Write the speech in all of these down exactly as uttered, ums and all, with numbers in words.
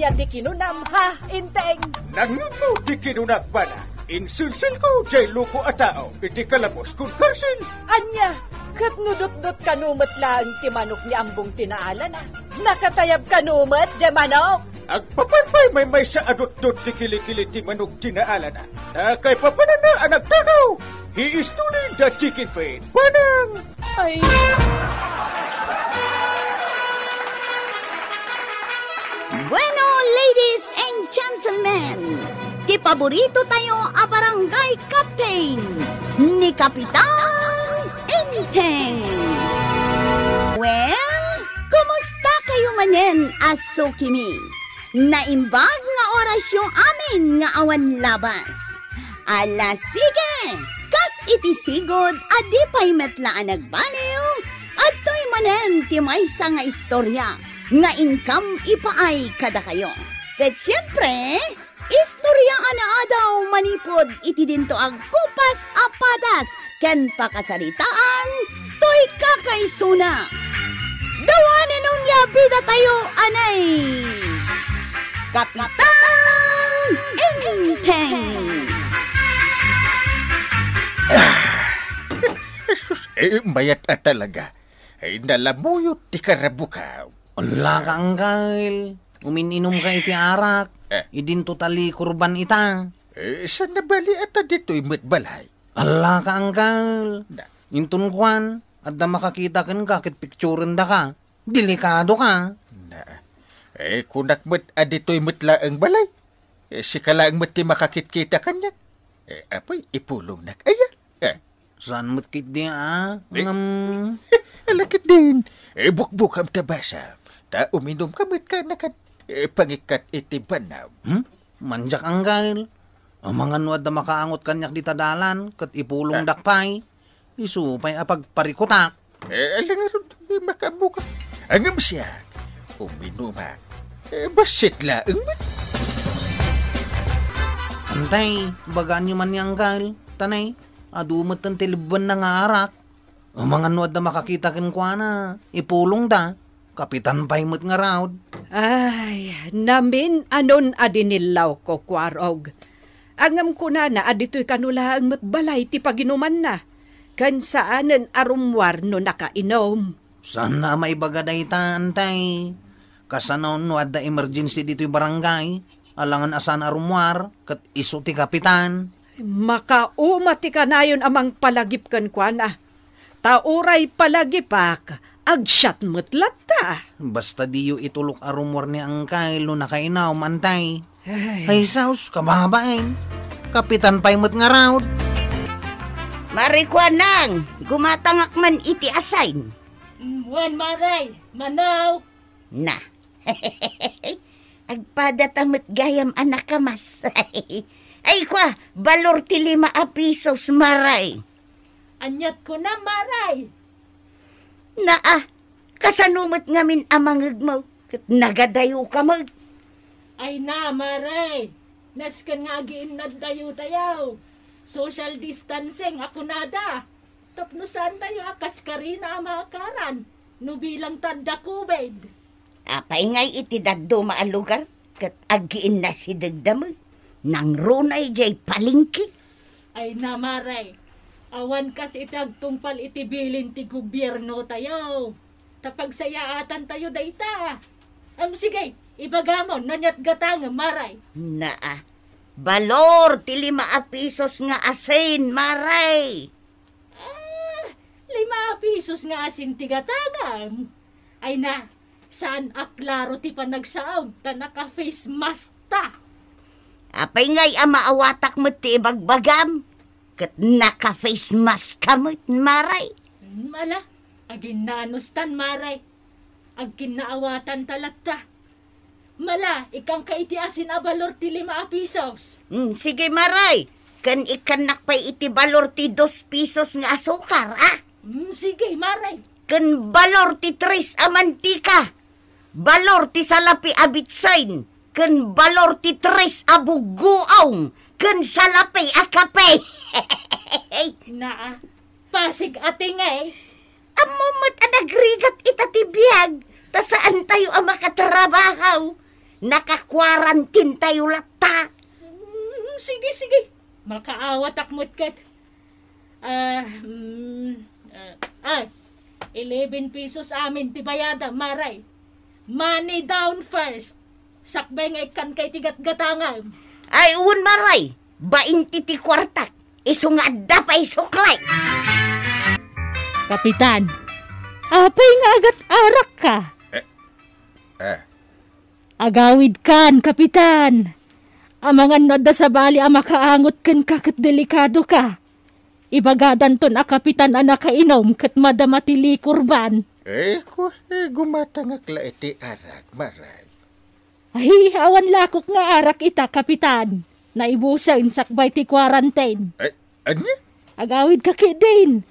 Ti kinunam, ha, Enteng? Nangngegmo ti kinunak, bana. Insilsilko diay loko a tao iti kalabos kun karsil. Ania, ket no dutdot kano met laeng ti manok ni Ambong ti naalana? Nakatayab kano met diay manok? Agpapan pay maymaysa a dutdot ti kilikili ti manok ti naalana. Ta kaipapananna a nagtagaw, he is truly the chicken feed. Banang! Ay. Bueno, ladies and gentlemen, ti paborito tayo a barangay captain, ni Kapitan Enteng. Well, kumusta kayo manen a sukimi? Naimbag nga orasyo amin nga awan labas. Ala, sige! Kas iti sigud a di pay met la a nagbaliw, adtoy manen ti maysa nga istorya nga inkam ipaay kadakayo. Ket siempre, istorya a naadaw manipud iti dinto a kupas a padas ken pakasaritaan toy kakaisuna. Dawanen unay a bidatayo, anay! Kapitan Enteng! Jesus, eh, mayat a talaga. Ay, nalamuyot ti karabukam. Ala ka, Angkel. Umin-inom ka iti arak. Eh. Idinto ta likurban ita. Eh, saan na bali a ta ditoy met balay? Ala ka, Angkel. Na. Inton kuan, adda makakita kenka ket picturendaka. Delikado ka. Na. Eh, kunak met a ditoy met laeng balay. Eh, sika laeng met ti makakitkita kaniak. Eh, apoy, ipulongnak aya? Eh. Saan met ketdi a? Eh. Ngem. Ala ketdin. Eh, bukbukam ta basa. Ta uminumka met kanakan. Eh, pangikkat iti banam. Hmm? Mandiak, Angkel. Amangan no adda makaangot kaniak dita dalan, ket ipulongdak pay. Isu pay a pagparikutak. Eh, ala ngarud, eh, makaammoka. Ngem siak, uminumak. Eh, bassit laeng met. Antay, bagaanyo man ni Angkel, ta nay, adu metten ti lebbenna nga arak. Amangan no adda makakita kenkuana, ipulongda. Kapitan pay met ngarud. Ay, namin-anon a dinillawko, Kuarog. Ngem kunana a ditoy kano laeng met balay ti paginumanna, ken saanen a rummuar no nakainum. Saanna a maibaga dayta, Antay. Kasano no adda emergency ditoy barangay? Alangan a saan a rummuar, ket isu ti kapitan. Makauma ti kanayon a mangpalagip kenkuana. Ta uray palagipak, agsiat met latta. Basta diyo itulok a rummuar ni Angkel no nakainum, Antay. Ay. Ay, sus, kababain. Kapitan pay met ngarud. Marikuanang, gumatangak man iti asin. Mm, wen, Maray, manaw. Na. Agpadata met gayam a nakamas. Ay, kua, balor ti lima a pisos, Maray. Aniat kunam, Maray? Naa, kasano met ngamin a mangegmo? Ket nagadayoka met. Ay na, Maray. Nasken nga agiinnadtayo tayo. Social distancing a kunada. Tapno saantayo a kas karina a maakaran no bilang ta adda COVID. Apay ngay iti dadduma a lugar ket agiinnasidegda met, nangruna idiay palengke? Ay na, Maray, awan kas iti agtungpal iti bilin ti gobiernotayo. Ta pagsayaatantayo dayta. Am, sige, ibagamon, aniat gatangem, Maray? Naa, balor ti lima a pisos nga asin, Maray. Ah, lima a pisos nga asin ti gatangam. Ay na, saan a klaro ti panagsaom ta naka-face mask ta. Apay ngay a maawatak met ti ibagbagam? Ket naka-face mask ka met, Maray. Hmm, ala, aginnanostan, Maray. Agkinnaawatan ta latta. Mala, ikkanka iti asin a balor ti lima a pisos. Mm, sige, Maray. Ken ikkannak pay iti balor ti dos pisos nga asukar, a? Mm, sige, Maray. Ken balor ti tres a mantika. Balor ti salapi a bitsin. Ken balor ti tres a buggoong. Ken salapi a kape. Naa, pasig a tingay. Ammom met a nagrigat ita ti biag, ta saantayo a makatrabaho. Naka-quarantine tayo latta. Mm, sige, sige. Makaawatak met ket. Ah, mm, ah, ah, eleven pesos amin ti bayada, Maray. Money down first. Sakbay nga ikkanka iti gatgatangam. Ay, wen, Maray. Bainti ti kuartak. Isu nga adda pay suklay. Kapitan, apay nga agat-arakka? Eh, eh. Agawidkan, Kapitan. Amangan no adda sabali a makaangot kenka ket delikadoka. Ibagadanton a kapitan a nakainom ket madama ti likurban. Eh, ku-, eh, gumatangak la iti arak, Maray. Ay, awan lakok nga arak ita, Kapitan. Naibusen sakbay ti quarantine. Ay, ania? Agawidka ketdin.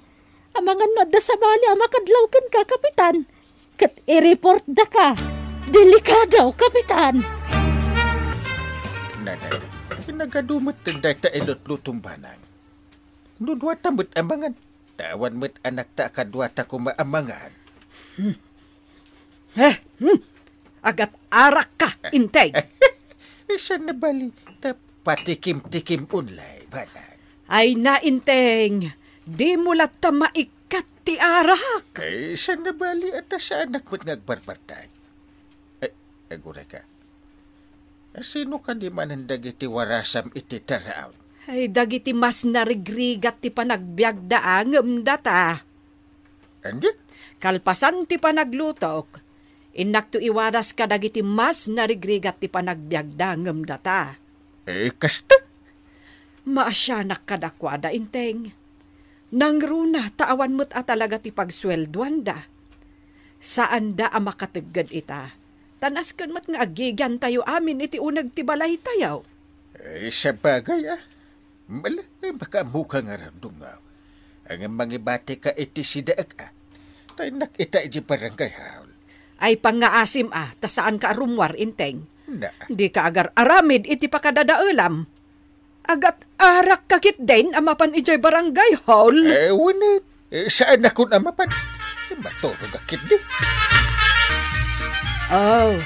Amangan no adda sabali a makadlaw kenka, Kapitan. Ket i-report daka. Delikado, Kapitan. Nanay, nagadu met dayta ilutlutom banang. No duata met amangan. Ta awan met anakta a kaduata koma amangan. Hmm. Eh, hmm. Agat-arakka, Inteng. Saan a bali, ta patikim-tikim unlay, banang. Ay na, Inteng, dimo latta maikkat ti arak. Eh, saan a bali, ta saanak met nga agbarbartay. Eh, agurayka. Sino kadi manen dagiti warasam iti taraon? Ay, dagiti mas narigrigat ti panagbiagda ngem data. Andi? Kalpasan ti panaglutok, innakto iwaras kadagiti mas narigrigat ti panagbiagda ngem data. Eh, kasta? Maasianak kadakuada, Inteng. Nangruna ta awan met a talaga ti pagsueldoanda. Saanda a makategged ita. Ta nasken met nga agigiantayo amin iti uneg ti balaytayo. Eh, sabagay, a. Mala, eh, makaammoka ngarud, dungaw. Ngem mangibatika iti sidaek, a. Ta innak ita iti barangay hall. Ay, pangngaasim, a, ta saanka a rummuar, Inteng. Na. Dika agar-aramid iti pakadadaelam. Agat-arakka ketdin a mapan idiay barangay hall? Eh, wen, eh, saanakon a mapan. Eh, maturogak ketdi. Oh,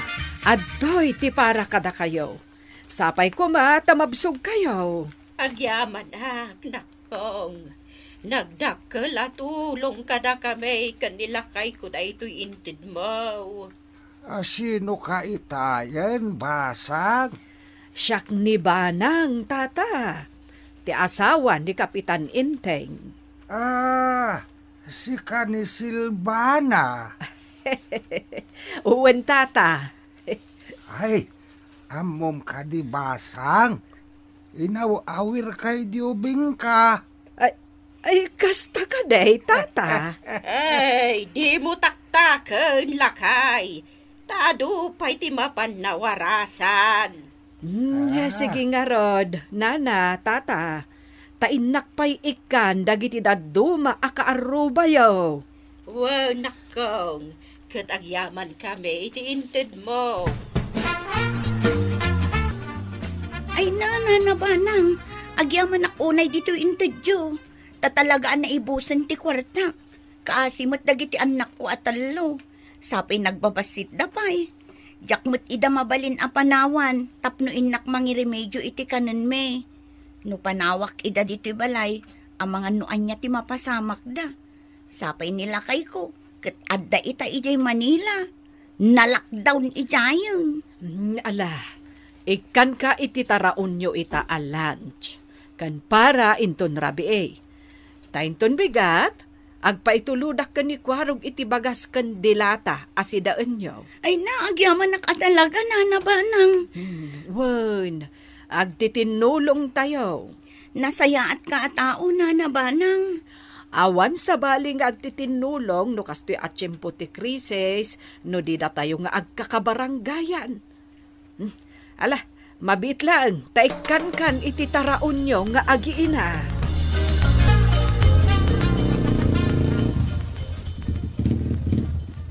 adtoy ti para kadakayo. Sapay koma ta mabsogkayo. Agyamanak, nakkong. Nagdakkel a tulong kadakami ken ni lakayko daytoy intedmo. A, sinoka itayen, basang? Siak ni Banang, tata. Ti asawa ni Kapitan Inteng. A, sika ni Silvana. Wen, tata. Ay, ammom kadi, basang? Inaw-awirka idi ubingka. Ay, ay, kasta kadi, tata? Ay, dimo taktaken, lakay. Ta adu pay ti mapan nawarasan. Hmm, ah, sige ngarud, nana, tata. Ta innak pay ikkan dagiti dadduma a kaarrubayo. Wen, nakkong, ket agyamankami iti intedmo. Ay, nana, Banang, agyamanak unay ditoy intedyo. Ta talaga a naibusen ti kuarta. Kaasi met dagiti annakko a tallo. Sapay nagbabassitda pay. Diak met ida mabalin a panawan tapno innak mangiremedio iti kanenmi. No panawak ida ditoy balay, amangan no ania ti mapasamakda. Sapay ni lakayko, ket adda ita idiay Manila. Na-lockdown idiayen. Hmm, ala, ikkanka iti taraonyo ita a lunch. Ken para inton rabii. Ta inton bigat, agpaitulodak ken ni Kuarog iti bagas ken dilata a sidaenyo. Ay na, agyamanak a talaga, nana, Banang. Hmm, wen, agtitinnulongtayo. Nasayaatka a tao, nana, Banang. Awan sabali nga agtitinnulong no kastoy a tiempo ti krisis, no di datayo nga agkakabarangayan. Hmm, ala, mabiit laeng, ta ikkankan iti taraonyo nga agiina.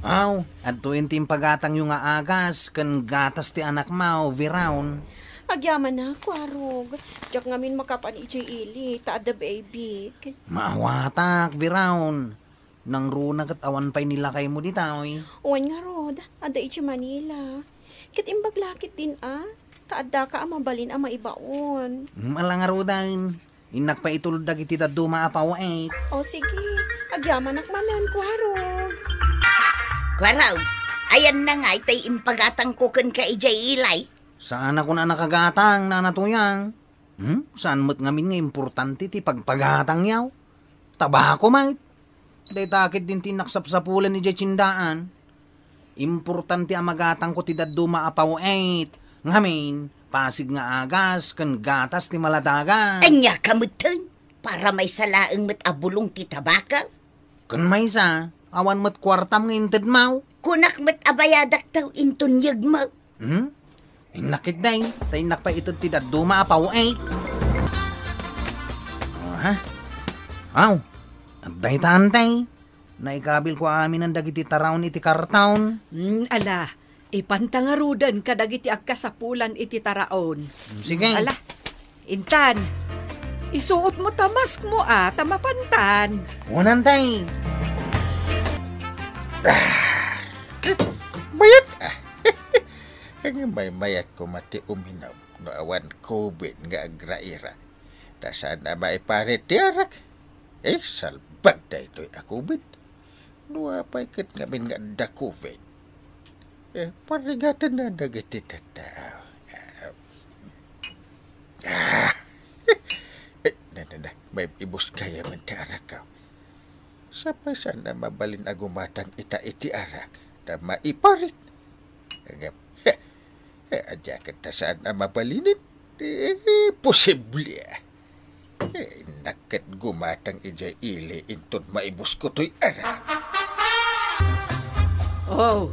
Aw, adtoyen ti impagatangyo nga agas ken gatas ti anakmo, Viraun. Agyamanak, Kuarog. Diak ngamin makapan idiay ili, ta adda baybik. Maawatak, Viraun. Nangruna ket awan pay ni lakaymo ditoy. Wen ngarud, adda idiay Manila. Ket imbag la ketdin a, ta addaka a mabalin a maibaon. Hmm, ala ngaruden. Innak pay itulod dagiti dadduma a paw-it. O sige, agyamanak manen, Kuarog. Kuarog, ayanna ngay tay impagatangko kenka idiay ili? Saan a kuna nakagatang, Nana Tuyang. Hmm? Saan met ngamin nga importante ti pagpagatangyo? Tabako met. Dayta ketdin ti innak sapsapulan idiay tiendaan. Importante a magatangko ti dadduma a paw-it. Ngamin, pasig nga agas ken gatas ti maladagan. Ania ka metten? Para maysa laeng met a bulong ti tabako? Ken maysa, awan met kuartam nga intedmo. Kunak met a bayadakto inton yegmo. Hmm? Innak ketdi, ta innak pay ited ti dadduma a paw-it. Aha. Aw, adda ita, Ante. Naikabilko aminen dagiti taraon iti karton. Hmm, ala, ipanta ngaruden kadagiti agkasapulan iti taraon. Hmm, sige. Ala, intan, isuotmo ta maskmo a, ta mapantan. Wen, Ante. Ah, mayat, ah. Ngem maymayat koma ti uminom no awan COVID nga agraira. Ta saan a maiparit ti arak. Eh, salbag daytoy a COVID. No apay ket ngamin nga adda COVID. Eh, parigatenna dagiti tattao. Ah. Eh, na, na, na. May ibus gayam ti arak, aw. Sapay saan a mabalin a gumatang ita iti arak, ta maiparit. Ngem, eh, eh, ania ket ta saan a mabalinen? Eh, posible, ah. Eh, innak ket gumatang idiay ili inton maibusko toy arak. Oh,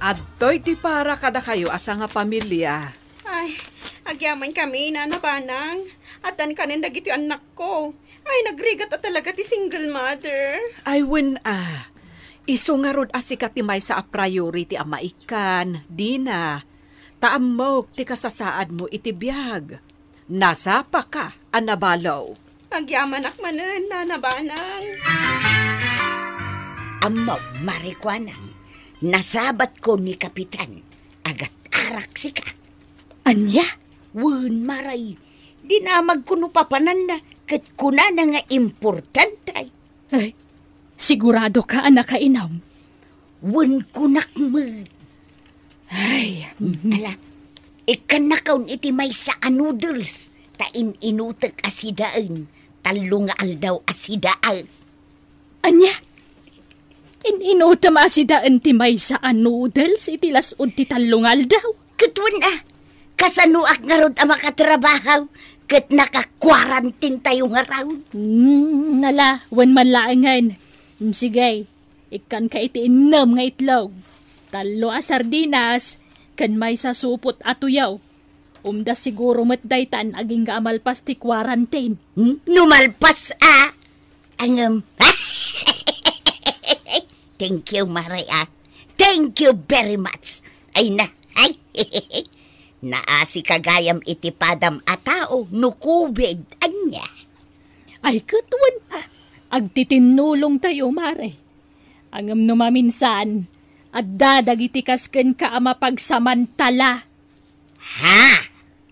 adtoy ti para kadakayo a sangapamilia. Ay, agyamankami, Nana Banang. Addan kanen dagiti annakko. Ay, nagrigat a talaga ti single mother. Ay, wen a. Isu ngarud a sika ti maysa a priority a maikkan, Dina. Ta ammok ti kasasaadmo iti biag. Nasapaka a nabalo. Agyamanak manen, Nana Banang. Ammok, Mare Kuanang, nasabatko ni Kapitan. Agat-arak sika. Ania? Wen, Mare. Dinamagko no papananna, ket kunana nga importante. Ay, sigurado ka a nakainom? Wen, kunak met. Ay, mhm. Ala, ikkannakon iti maysa a noodles, ta in-inutek a sidaen, tallo nga aldaw a sidaen. Ania? In-inutem a sidaen ti maysa a noodles iti las-ud ti tallo nga aldaw? Ket wen a, kasanoak ngarud a makatrabaho ket naka-quarantine tayo ngarud? Hmm, nala, wen man laengen. Hmm, sige, ikkanka iti innem nga itlog, tallo a sardinas, ken maysa supot a tuyaw. Umda siguro met daytan agingga a malpas ti quarantine. Hmm? No malpas a? Ngem, thank you, Mare, ah. Thank you very much. Ay na, ay. Naasika gayam iti padam a tao no COVID, ania? Ay, ket wen, ah, agtitinnulong tayo, Mare. Ngem no maminsan, adda dagiti kas kenka a mapagsamantala. Ha?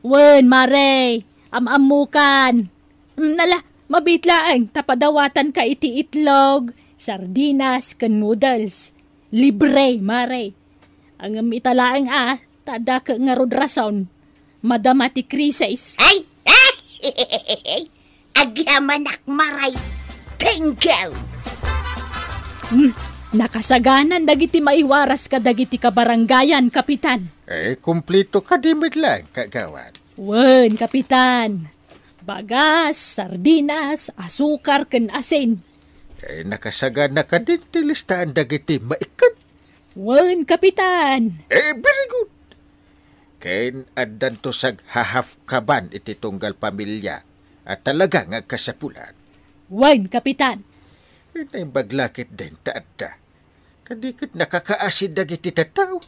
Wen, Mare, am-ammokan. Mm, nala, mabiit laeng ta padawatanka iti itlog, sardinas, ken noodles. Libre, Mare. Ngem ita laeng a, ta adda ket ngarud rason. Madama ti krisis. Ay! Agyamanak, Mare. Thank you. Hmm, nakasaganan dagiti maiwaras kadagiti kabarangayan, Kapitan. Eh, kumplito kadi met laeng, Kagawad? Wen, Kapitan. Bagas, sardinas, asukar, ken asin. Eh, nakasagana kadin ti listaan dagiti maikkan? Wen, Kapitan. Eh, very good. Ken addanto saghahapkaban iti tunggal pamilia a talaga nga agkasapulan. Wen, Kapitan. Eh, naimbag la ketdin ta adda. Kadi ket nakakaasid dagiti tattao.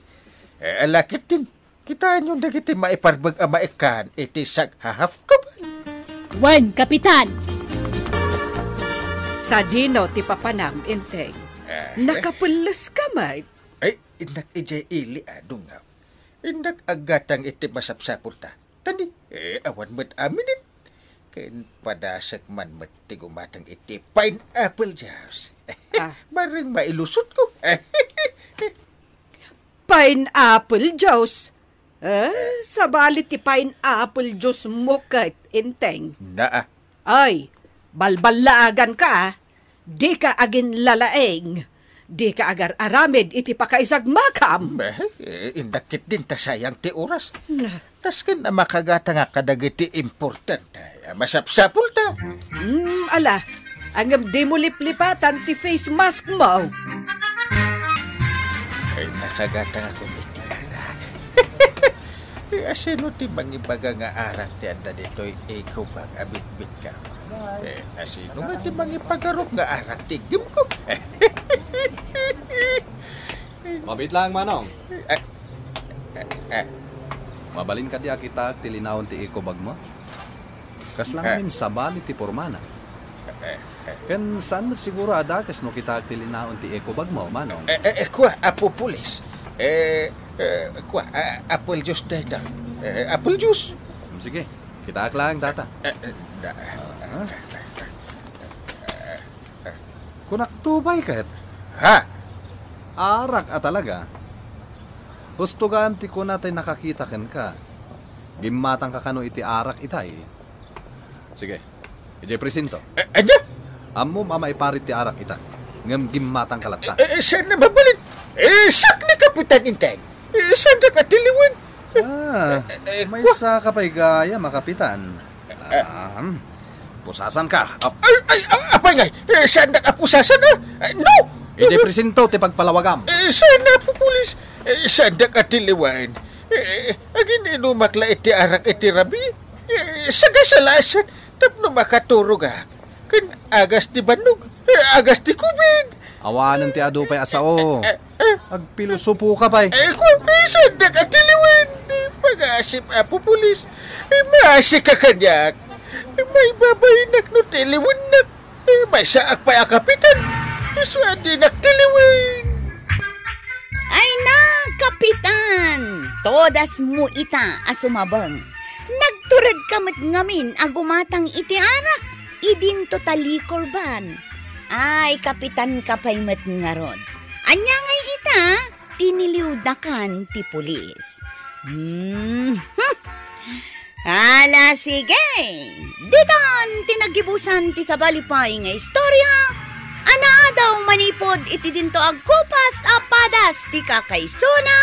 Eh, ala ketdin, kitaenyo dagiti maiparbeng a maikkan iti saghahapkaban. Wen, Kapitan. Sadino ti papanam, Enteng? Ah, eh. Nakapelles ka met? Ay, innak idiay ili, adungaw. Innak aggatang iti masapsapulta. Tani, eh, awan met aminen. Ken padasek man met ti gumatang iti pineapple juice. Ah. Bareng mailusotko. Pineapple juice? Eh, sabali ti pineapple juice mo ket, Enteng. Naa. Ay, balballaaganka, a. Dika aginlalaing. Dika agar-aramid iti pakaisagmakam. Eh, eh, innak ketdin ta sayang ti oras. Na. Kasken a makagatangak kadagiti importante a masapsapulta. Hmm, ala, ngem dimo liplipatan ti face mask mo. Ay, nakagatangakon iti arak. Eh, asino ti mangibaga nga arak ti adda ditoy ekobag a bitbitkam? Eh, asino nga ti mangipagarop nga arak ti iggimko? Mabiit lang, Manong. Eh, eh, eh. Mabalin kadi a kitaek ti linaon ti ekobag mo? Kasla ngamin sabali ti pormana. Eh, eh. Ken saan met siguro a dakes no kitaek ti linaon ti ekobag mo, Manong. Eh, eh, eh, kua, Apo Pulis. Eh, eh, kua, ah, apple juice dayta. Eh, apple juice. Hmm, sige, kitaek laeng data. Eh, eh, da-, Ah. Kunak to pay ket. Ha? Arak a talaga. Husto gayam ti kuna tay nakakita kenka. Gimmatangka kano iti arak itay? Sige. Idiay presinto. Eh, ania? Ammom a maiparit ti arak ita, ngem gimmatangka latta. Eh, eh, saan a mabalin? Eh, siak ni Kapitan Enteng. Eh, saandak a tiliwen. Ah, eh, eh, maysa ka pay gayam a kapitan. Eh. Ah, pusasanka. Ap- Ay, ay, ah, apay ngay? Eh, saandak a pusasan, ah? Eh, no! Idiay presinto ti pagpalawagam. Eh, saan a, Apo Pulis? Eh, saandak a tiliwen. Eh, agin-inumak la iti arak iti rabii. Eh, sagasalasan tapno makaturogak. Ken agas ti bannog, eh, agas ti kubit. Awanen ti adu pay a sao. Eh, eh, eh. Agpilosopo ka pay. Eh, kua, eh, saandak a tiliwen. Eh, pagasip, Apo Pulis. Eh, maasika kaniak. Eh, maibabainak no tiliwennak. Eh, maysaak pay a kapitan. Isu a dinak tiliwen. Ay na, Kapitan! Todas mo ita a sumabeng. Nagturedka met ngamin a gumatang iti arak. Idinto ta liquor ban. Ay, kapitanka pay met ngarud. Ania ngay ita? Tiniliwdakan ti pulis. Hmm. Ala, sige. Ditan ti naggibusan ti sabali pay nga istorya a naadaw manipud iti dinto agkupas a padas ti kakaisuna.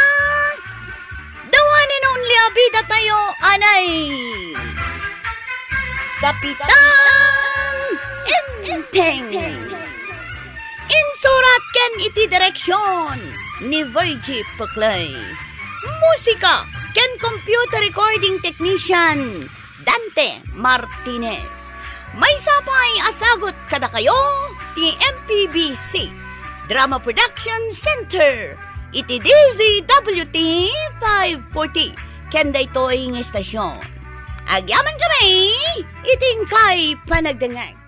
The one and only a bidatayo, anay Kapitan Enteng. Insurat ken iti direksion ni Virgie Puclay. Musika ken computer recording technician, Dante Martinez. Maysa pay a sagut kadakayo ti M P B C Drama Production Center iti D Z W T five forty ken daytoy nga estasion. Agyamankami iti inkay panagdengngeg.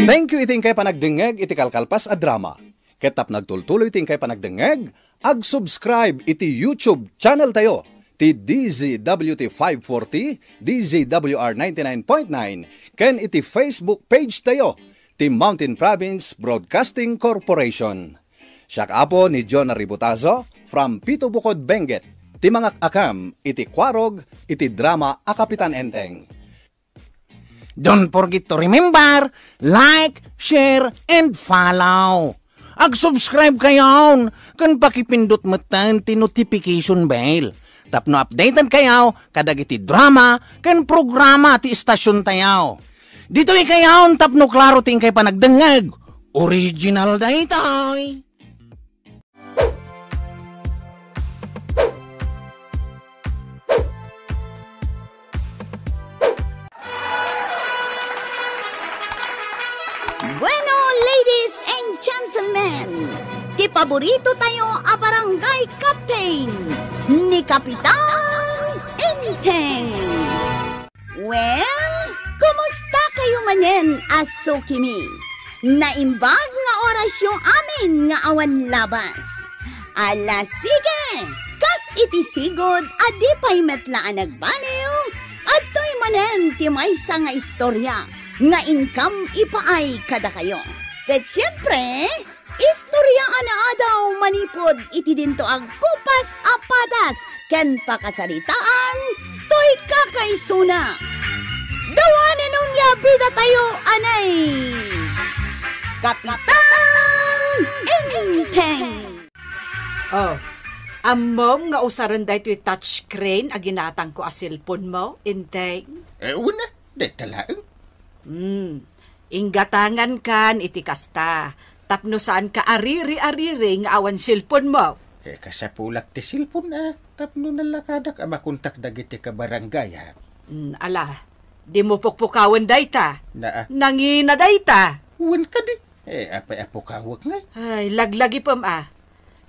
Thank you iti inkay panagdengngeg iti kalkalpas a drama. Ket tapno agtultuloy ti inkay panagdengngeg, ag-subscribe iti YouTube channel tayo, ti D Z W T five forty, D Z W R ninety-nine point nine, ken iti Facebook page tayo, ti Mountain Province Broadcasting Corporation. Siak apo ni John Ributazo from Pito Bukod, Benguet, ti mangak-akam iti kuarog iti drama a Kapitan Enteng. Don't forget to remember, like, share, and follow. Ag-subscribe kayon, ken pakipindot metten ti notification bell. Tapno updated kayo kadagiti drama ken programa ti estasion tayo. Ditoy kayon tapno klaro ti inkay panagdengngeg. Original daytoy. Bueno, ladies and gentlemen, ti paborito tayo a barangay captain, ni Kapitan Enteng. Well, kumusta kayo manen a sukimi? Naimbag nga orasyo amin nga awan labas. Ala, sige! Kas Iti sigud a di pay met la a nagbaliw, adtoy manen ti maysa nga istorya nga inkam ipaay kadakayo. Ket siempre, istorya a naadaw manipud iti dinto agkupas a padas ken pakasaritaan toy kakaisuna. Dawanen onia bidatayo anay Kapitan Enteng. Oh, ammom nga usaren daytoy touchscreen a ginatangko a cellphone mo, Enteng? Eh, una, deta laeng. Hmm, inggatangan kan iti kasta, tapno saan ka ariri-ariri nga awan cellphone mo. Eh, kasapulak ti cellphone, ah, tapno nalakadak a makontak dagiti kabarangay, ha? Hmm, ala, di mo pukpukawen dayta. Naa. Nangina dayta. Wen kadi. Eh, apay a pukawek ngay? Ay, laglagipem, ah.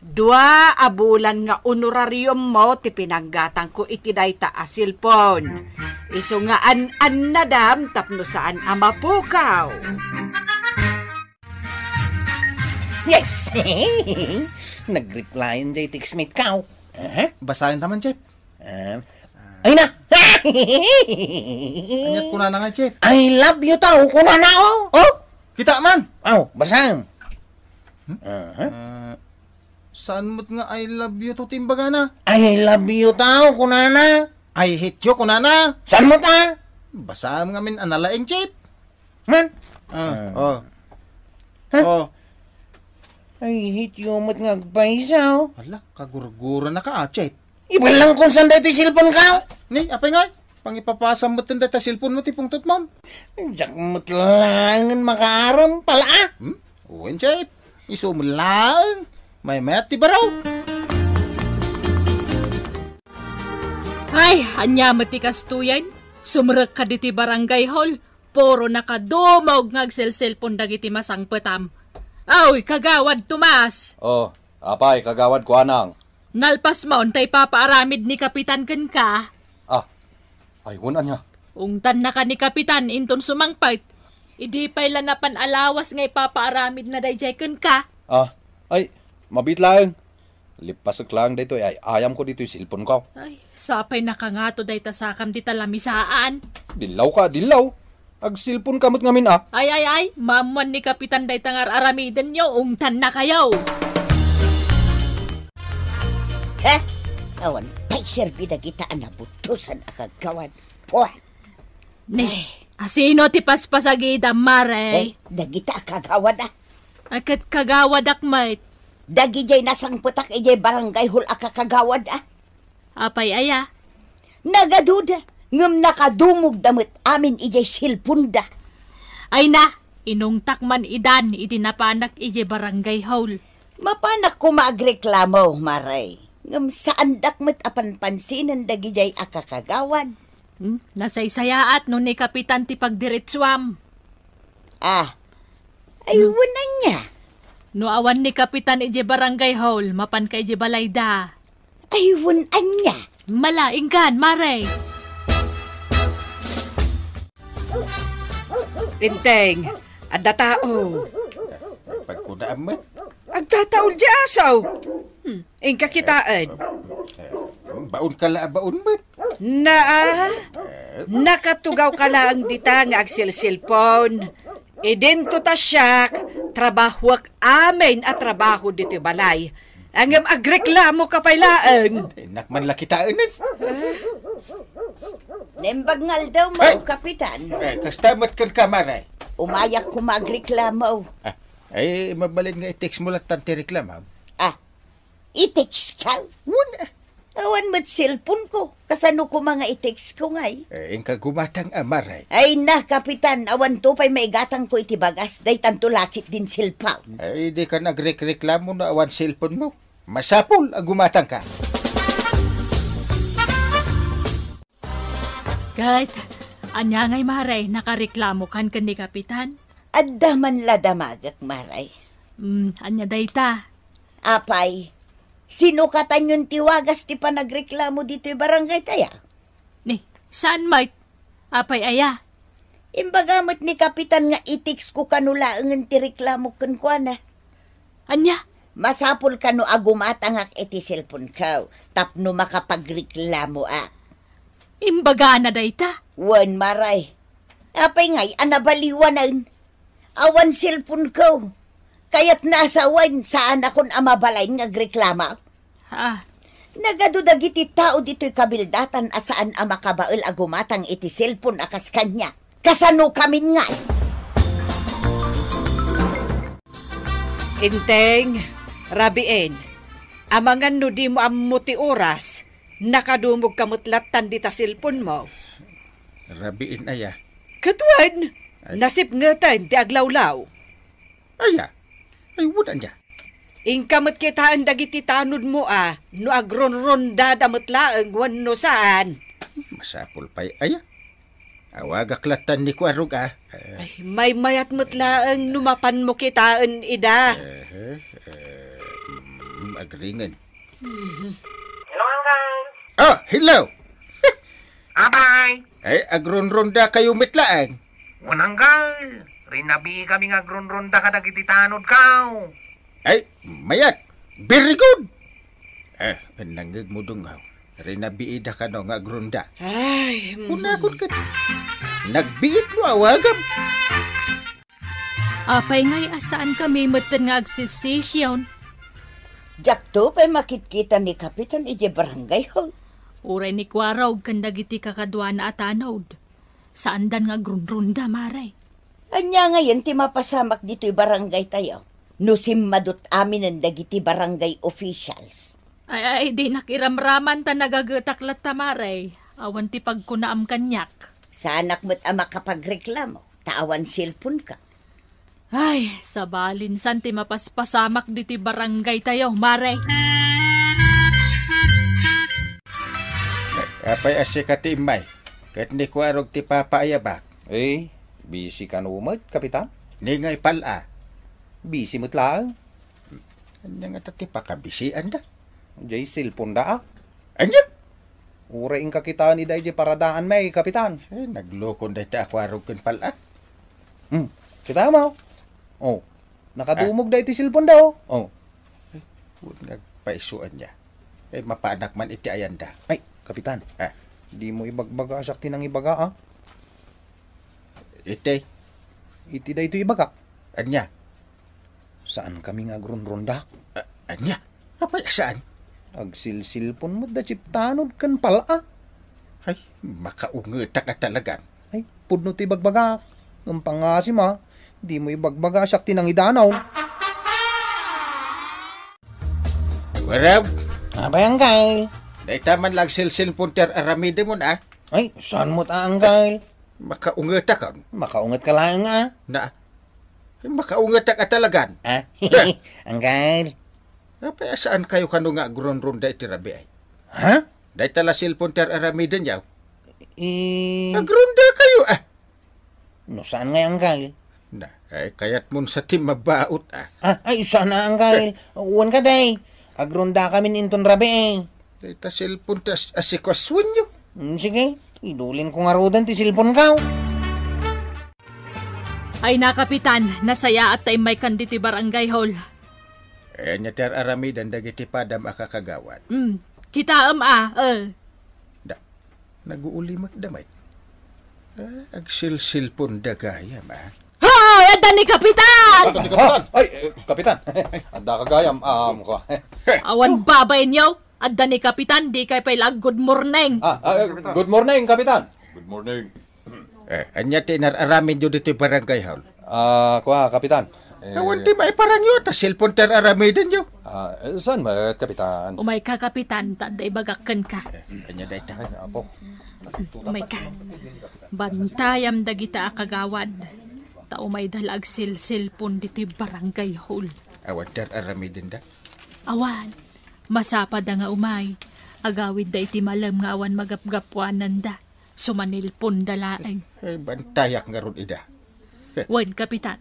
Dua a bulan nga honorarium mo ti pinanggatangko iti dayta a cellphone. Isu nga an-annadam tapno saan a mapukaw. Yes! Nag-replyan jay textmate ko. Aha. Basaen ta man, Chef. Ah. Ay na! Aniat kunana nga, Chef? "I love you" to, kunana, oh. Oh, kita man. Oh, basaen. Hmm? Aha. Ah, saan met nga "I love you" to ti imbagana? "I love you" to, kunana. "I hate you" kunana. Saan met, ah? Basaem ngamin a nalaing, Chef. Man? Ah, Ah. oh. Ha? Oh. "I hate you" met nga agpaysa, oh. Ala, kagurgura na ka, ah, Chef. Ibalangkon san daytoy cellphone ko? Ni, apay ngay? Pangipapasam met dayta cellphone mo ti pungtot mo. Diak met laengen makaaram, pala, ah. Hmm? Wen, Chef. Isu met laeng. Maymayat ti baro. Ay, ania met ti kastoyen? Sumrek ka ditoy barangay hall. Puro nakadumog nga agselselpon dagiti masangpetam. Aw, Kagawad Tomas! Oh, apay, Kagawad Kuanang? Nalpas mo, tay papaaramid ni Kapitan kenka? Ah, ay, wen ania? Ungtannaka ni Kapitan inton sumangpet. Idi pay la napan a lawas nga ipapaaramidna daydiay kenka? Ah, ay, mabiit laeng. Lippasek laeng daytoy ay ayamko ditoy cellphone ko. Ay, sapay nakangato dayta sakam dita lamisaan. Dillaw ka, dillaw. Agcellphone ka met ngamin, ah. Ay, ay, ay, maammuan ni Kapitan dayta nga ar-aramidenyo, ungtannakayo. Ha? Awan pay serbi dagita a nabutosan a kagawad. Puh! Ni, Ay. Asino ti paspasagida, Mare? Eh, dagita a kagawad, ah. Ay, ket kagawadak met. Dagidiay nasangpetak idiay barangay hall a kakagawad, ah. Apay aya? Nagaduda, ngem nakadumogda met amin idiay cellphoneda. Ay na, inungtak man idan idi napanak idiay barangay hall. Mapanak koma agreklamo, Mare. Ngem saandak met a panpansinen dagidiay a kakagawad. Hmm? Nasaysayaat no ni Kapitan ti pagdiretsuam. Ah, ay, hmm. Wen ania? No awan ni Kapitan idiay barangay hall, mapanka idiay balayda. Ay, wen ania? Mala, ingkan, Mare. Enteng, adda tao. Pagkunaam met. Agtataol di asaw. Hmm, inka kitaen. Eh, baon ka la, baon met. Naa, nakatugaw ka laeng dita nga agselselpon. Idinto ta siak, trabahuek amin a trabaho ditoy balay. Ngem agreklamo ka pay laeng. Innak man la kitaen. Naimbag nga aldaw mo, Ay! Kapitan. Eh, kasta met kenka, Mare. Umayak koma agreklamo. Ah, ay, mabalin nga i-text mo lattan ti reklamo. Ah, i-text ka? Wen, ah. Awan met cellphone ko. Kasano koma nga i-text ko ngay? Eh, inka gumatang, ah, Mare. Ay na, Kapitan, awanto pay maigatangko iti bagas, daytanto lakit din cellphone. Ay, di ka nagrekreklamo no awan cellphone mo. Masapul a gumatang ka. Ket, ania ngay, Mare, nakareklamo kan ken ni Kapitan? Adda man la damagek, Mare. Hmm, ania dayta? Apay, sinukatanyon ti wagas ti panagreklamo ditoy barangay tayo? Ni, saan met? Apay aya? Imbaga met ni Kapitan nga i-text ko kano laengen ti reklamo kenkuana. Ania? Masapul kano a gumatangak iti cellphone-ko tapno makapagreklamoak. Imbagana dayta? Wen, Mare. Apay ngay a nabaliwanen? Awan cellphone-ko. Kayatna a sawen, saanakon a mabalin nga agreklamo. Ah. Nagadu dagiti tao ditoy kabildatan a saan a makabael a gumatang iti cellphone a kas kaniak. Kasano kamin ngay? Enteng, Rabiin, amangan no dimo ammo ti oras, nakadumogka met lattan dita cellphone-mo. Rabiin aya? Ket wen, ay, nasipngeten ti aglawlaw. Aya? Ay, wen ania? Inka met kitaen dagiti tanodmo a no agronrondada met laeng wenno saan. Masapul pay aya? Awagak lattan ni Kuarog a. Eh. Ay, maymayat met laeng no mapanmo kitaen ida. Eh, eh, mm, agringen. Mhm. Hello, Uncle. Oh, hello. Apay? Ay, agronrondakayo met laeng. Wen, Uncle. Rinabii kami nga agronronda kadagiti tanodko. Ay, mayat. Very good. Eh, nangngegmo, Dunggaw. Rinabiida kano nga agronda. Ay, mm. Kunakon ket, nagbiit no awagam. Apay ngay a saan kami metten nga agsession? Diakto pay makitkita ni Kapitan idiay barangay hall. Uray ni Kuarog ken dagiti kakaduana a tanod. Saandan nga agrunrunda, Mare. Ania ngayen ti mapasamak ditoy barangay tayo? No simmadut aminen dagiti barangay officials. Ay, ay, dinak iramraman ta nagagetak latta, Mare. Awan ti pagkunaam kaniak. Saanak met a makapagreklamo, ta awan cellphone-ka. Ay, sabalin san ti mapaspasamak ditoy barangay tayo, Mare. Apay a sika ti immay, ket ni Kuarog ti papaayabak? Eh, busy kano met, Kapitan? Ni ngay pal-a? Busy met laeng. Ania ngata ti pakabisianda? Jay cellphone da, ah. Ania? Uray inka kitaen ida idiay paradaan met, Kapitan. Eh, naglukon dayta a Kuarog ken pal-a. Hmm, kitaem? Oh, nakadumog da iti cellphone da, oh. Oh. Eh, wen nga agpayso ania. Eh, mapanak man iti ayanda. Ay, Kapitan. Ah. Dimo ibagbaga a siak ti nangibaga, ah. Iti? Iti daytoy ibagak. Ania? Saan kami nga agrunrunda? A-, ania? Apay a saan? Agsilsilpon met da Chief Tanod ken pal-a. Ay, makaungetak a talagan. Ay, pudno ti ibagbaga. Ngem pangasim a, dimo ibagbaga a siak ti nangidanon. Warab? Apay, Angkel? Dayta man la agsilsilpon ti ar-aramidemon, a? Ay, saan met a, Angkel? Makaungetak, a? Makaunget ka laeng, a? Na, makaungetak a talagan. Ah? Eh. Angkel? Apay a saan kayo kano nga agrunrunda iti rabii, ay? Ha? Dayta la cellphone ti ar-aramidenyo. Eh. Agrunda kayo, a? No saan nga, Angkel? Na, ay, kayatmon sa ti mabaut, a? Ah, ay, saan a, Angkel. Eh. Wen ka, day. Agrunda kamin inton rabii, eh. Dayta cellphone ti as-, asikuasuenyo. Hmm, sige, idulinko ngaruden ti cellphone ko. Ay na, Kapitan, nasayaat ta immaykan ditoy barangay hall. Eh, ania ti ar-aramiden dagiti padam a kakagawad? Hmm, kitaem a, eh. Da, naguulimek da met. Ah, agsilsilpon da gayam, a? Hoy, adda ni Kapitan! Adda ni Kapitan! Ah, ay, eh, Kapitan. Adda ka gayam, um, ko. Awan babaenyo. Adda ni Kapitan, dikay pay la ag-good morning. Ah, ah, eh, good morning, Kapitan. Good morning. Eh, ania ti inar-aramidyo ditoy barangay hall? Ah, kua, Kapitan. Eh, awan ti maiparangyo, ta cellphone ti ar-aramidenyo. Ah, eh, saan met, Kapitan? Umayka, Kapitan, ta adda ibagak kenka. Eh, ania dayta? Ay, apo. Umayka. Bantayam dagita a kagawad. Ta umayda la agsilsilpon ditoy barangay hall. Awan ti ar-aramidenda? Awan. Masapada nga umay. Agawidda iti malem nga awan magapgapuananda. Sumanilponda laeng. Eh, bantayak ngarud ida. Wen, Kapitan.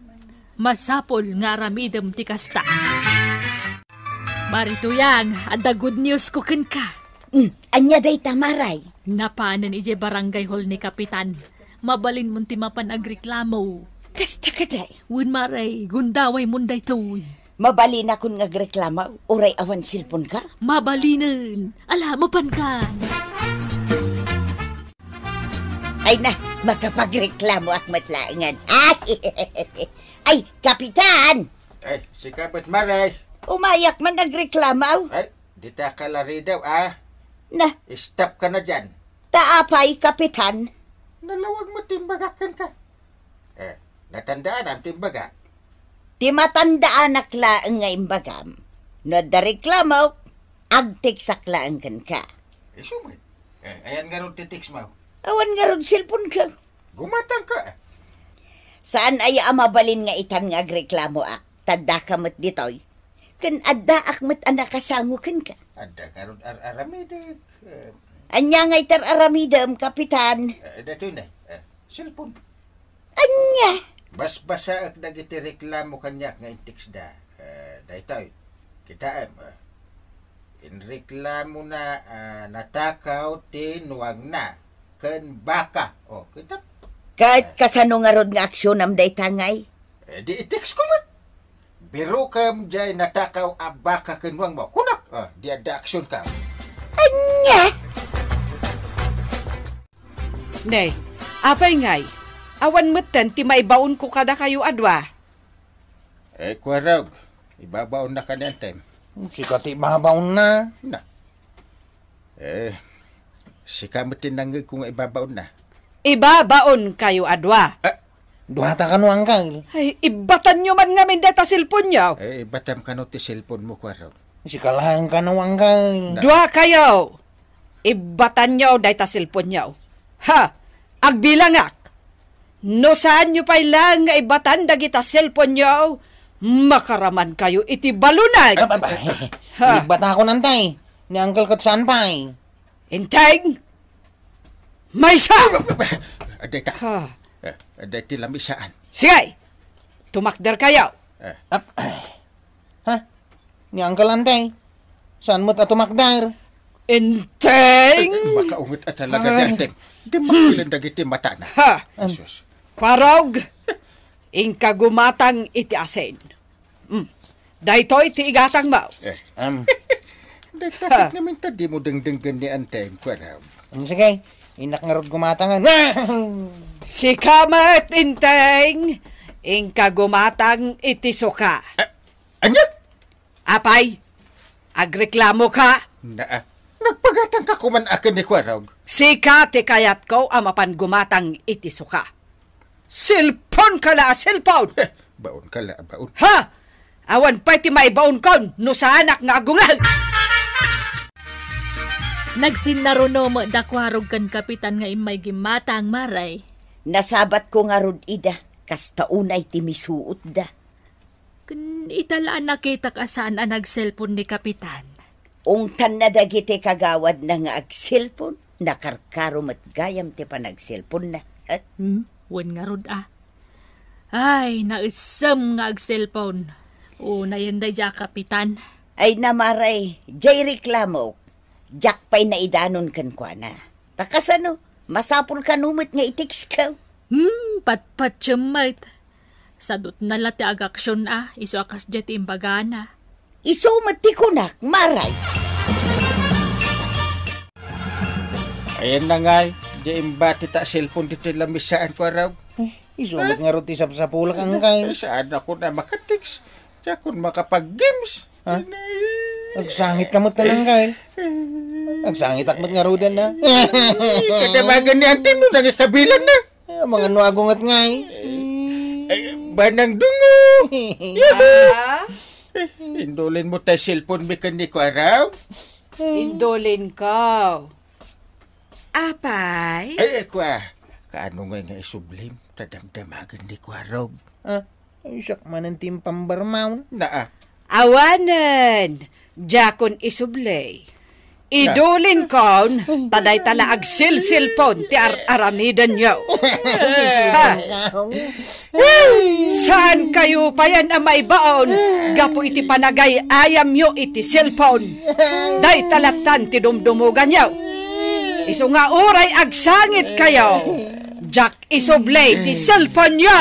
Masapul nga aramidem ti kasta. Mari Tuyang, adda good news ko kenka. Mm, ania dayta, Maray? Napanen idiay barangay hall ni Kapitan. Mabalinmon ti mapan agreklamo. Kasta kadi? Wen, Maray, gundawaymon daytoy. Mabalinakon nga agreklamo, uray awan cellphone ka? Mabalinen. Ala, mapankan. Ay na, makapagreklamoak met laengen. Ay, ay, Kapitan! Ay, sika met, Maray. Umayak man agreklamo. Ay, dita ka laridaw, ah. Na. Stop ka na diyan. Ta apay, Kapitan? Nalawag met ti imbagak kenka. Eh, natandaanam ti imbagak. Ti matandaanak laeng nga imbagam. No adda reklamok, agteksak laeng kenka. Isu met. Eh, ayan ngarud ti text mo? Awan ngarud cellphone ko. Gumatang ka. Saan aya a mabalin nga itan nga agreklamoak? Ta addaka met ditoy. Ken addaak met a nakasango kenka. Adda ngarud ar-aramidek. Eh, ania nga itar-aramidem, Kapitan? Eh, datoy na. Eh, cellphone. Ania? Basbasaek dagiti reklamo kaniak nga intekstda. Eh, daytoy. Kitaem, eh. Inreklamona, ah, natakaw ti nuangna ken baka. Oh, kita? Ket kasano ngarud nga aksionam dayta ngay? Eh, di i-text ko met. Birokem jay natakaw a baka ken nuangmo. Kunak, ah, di adda aksion ka. Ania? Ne, apay ngay, awan metten ti maibaonko kadakayo a dua. Eh, Kuarog, ibabaonnaka ni Antem. Sika ti ibabaonna. Na. Eh, sika met ti nangngegko nga ibabaonna. Ibabaonkayo a dua. Ah. Duata kano, Angkel. Ay, ibbatanyo man ngamin dayta cellphone-yo. Eh, ibbatam kano ti cellphone mo, Kuarog. Sika laeng kano, Angkel. Na. Dua kayo. Ibbatanyo dayta cellphone-yo. Ha? Agbilangak. No saanyo pay laeng nga ibbatan dagita cellphone-yo, makaramankayo iti balunay. Ay, ay, ay. Ha? Ibbatakon, Antay. Ni Angkel ket saan pay. Enteng! Maysa! Adda ita. Ha? Eh, adda iti lamisaan. Sige! Tumakderkayo. Eh. Ap-, ay. Ha? Ni Uncle Antay. Saan met a tumakder? Enteng! Eh, makaunget a talaga ni Anteng. Di makilen dagiti matana. Ha? Jesus. Kwarog, inka gumatang iti asin. Mm. Daytoy ti igatangmo. Eh. Am. Dayta ket ngamin ta dimo dengdenggen ni Anteng, Kwarog. Mm, sige. Innak ngarud gumatangan. Sika met, Enteng. Inka gumatang iti suka. Ah, ania? Apay, agreklamoka? Naa, nagpagatangka koman a ken ni Kwarog. Sika ti kayatko a mapan gumatang iti suka. Cellphone ka la a cellphone! Heh, baon ka la a baon. Ha? Awan pay ti maibaonkon no saanak nga agungag! Nagsinnaruno met da Kwarog ken Kapitan nga immay gimmatang, Maray. Nasabatko ngarud ida, kasta unay ti misuotda. Ken ita la a nakitak a saan a nag-cellphone ni Kapitan. Ungtanna dagiti kagawadna nga ag-cellphone, nakarkaro met gayam ti panag-cellphone-na. Eh? Hmm? Wen ngarud a. Ay, naessem nga ag-cellphone. Unayen daydiay a Kapitan. Ay, Maray, diay reklamok. Diak pay naidanon kenkuana. Ta kasano, masapul kano met nga i-text ko. Hmm, patpatiem met. Sadutna la ti agaksion a, isu a kasdiay ti imbagana. Isu met ti kunak, Maray. Ayan na ngay, di imbati ta cellphone ditoy lamisaan, Kwarog. Eh, isu met ngarud ti sapsapulak, Angkel. Eh, saan ako na makatext? Diakon makapag-games. Ha? Inay. Agsangit ka met, Angkel. Agsangitak met ngaruden na. Kadabagan ni Anteng no nangikabilan na. Eh, mga no agunget ngay. Ay, banang dungo. Ah? Eh, indulin mo tay cellphone mi ken ni Kwarog? Indulin ko. Apay? Ay, ay, kwa. Kaano ngay nga isublim? Ta damdamagen ni Kwarog. Ah, ay, siak manen ti impambarmaon. Naa. Awanen, diakon isubli. Idulin kon, ta dayta la agsilsilpon ti ar-aramidenyo. Ha? Saan kayo payan a maibaon gapu iti panagay-ayamyo iti cellphone? Dayta lattan ti dumdumuganyo. Isu nga uray agsangit kayo, diak isubli ti cellphone-yo.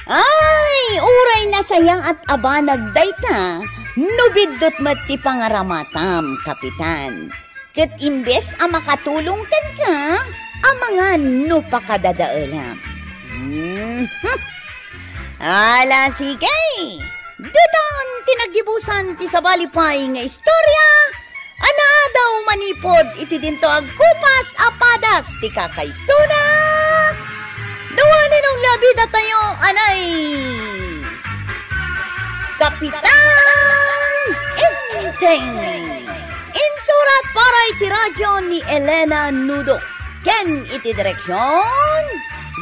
Ay, uray nasayang at abanag dayta, no biddut met ti pangaramatam, Kapitan. Ket imbes a makatulong kenka, amangan no pakadadaelam. Mhm. Ala, sige. Ditan ti naggibusan ti sabali pay nga istorya a naadaw manipud iti dinto agkupas a padas ti kakaisuna. Nuanin ong labida tayo, anay. Kapitan Enteng. Insurat para iti radyo ni Elena Nudo ken iti direksyon,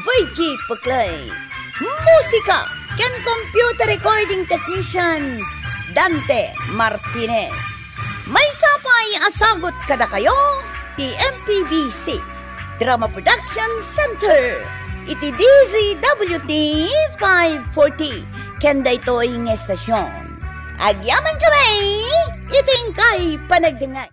Virgie Puclay. Musika ken computer recording technician, Dante Martinez. Maysa pay a sagut kadakayo ti M P B C Drama Production Center iti D Z W T five forty ken daytoy nga estasyon. Agyaman kami iti inkay panagdengngeg.